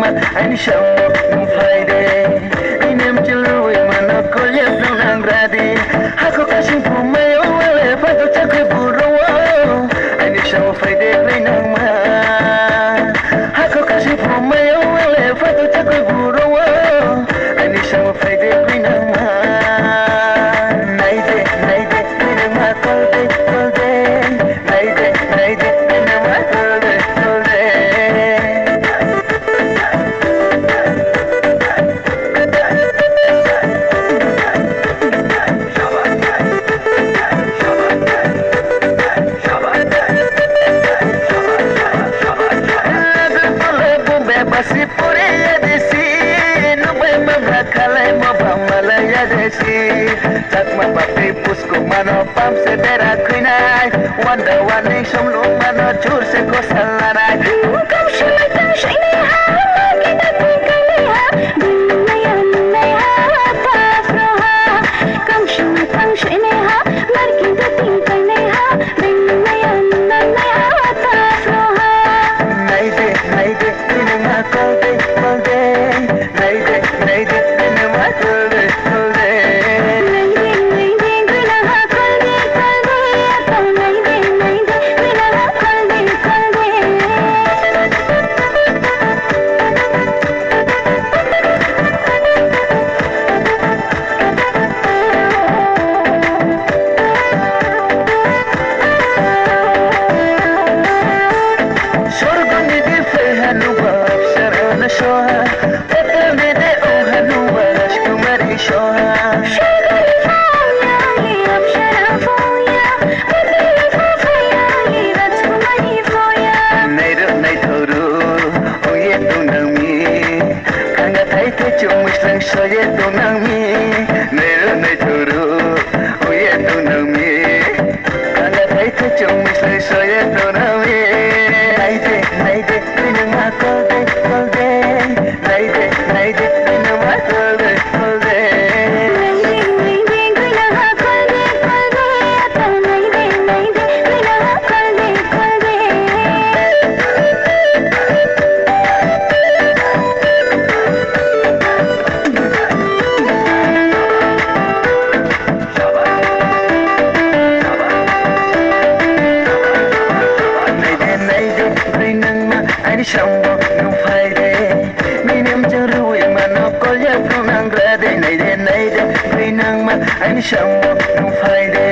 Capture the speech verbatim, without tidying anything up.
Aini samung nung phai de, nini mchil rui mano kol ye phnuh nang ra di. Hakho kasing phu mai yo le phato chakhoi buro wo. Aini samung phai de kri nangma. Hakho kasing phu mai yo le phato chakhoi buro wo. Aini samung phai de kri nangma. Nai de, nai de, kri nangma kol de, kol de. Nai de, nai de, kri nangma kol de, kol de. Lagu pula bumbe basi pore ya desi, nubai mabra khalai maba malai ya desi. Chakma papi pusku mano pam se bera khuinai, wanda wani somlung mano chur se kosal lanai. Kamsui tang sui ni ha, markita tingkai ni ha, bini naya nungnai ha, ta fro ha. Kamsui tang sui ni ha, markita tingkai ni ha, bini naya nungnai ha, ta fro ha. Nai de, nai de, bini ma kol de, kol de. Nai de, nai de, bini ma kol de, kol de. Nai de, nai de, bini ma kol de, kol de. Apa nai de, nai de, bini ma kol de, kol de. Sorgo ni di phai ha nuba apsara no soha, patal ni di ong ha nuba rajkumari soha. Sorgo ni phai ya, apsara phai ya, patal ni phai ya, rajkumari phai ya. Nairuh naithaoruh ong ye tong nang mi. Kanga thai thai chung muslung so ye tong nang mi. Nairuh naithaoruh ong ye tong nang mi. Kanga thai thai chung muslung so ye tong nang mi. Nai de, nai de, bini ma kol de, kol de. Nai de, nai de, bini ma kol de, kol de. Nai de, nai de, broi nangma, aini samung nung phai de. Nini mchang rui mano kol ye phnuh nang ra de. Nai de, nai de, broi nangma, aini samung nung phai de.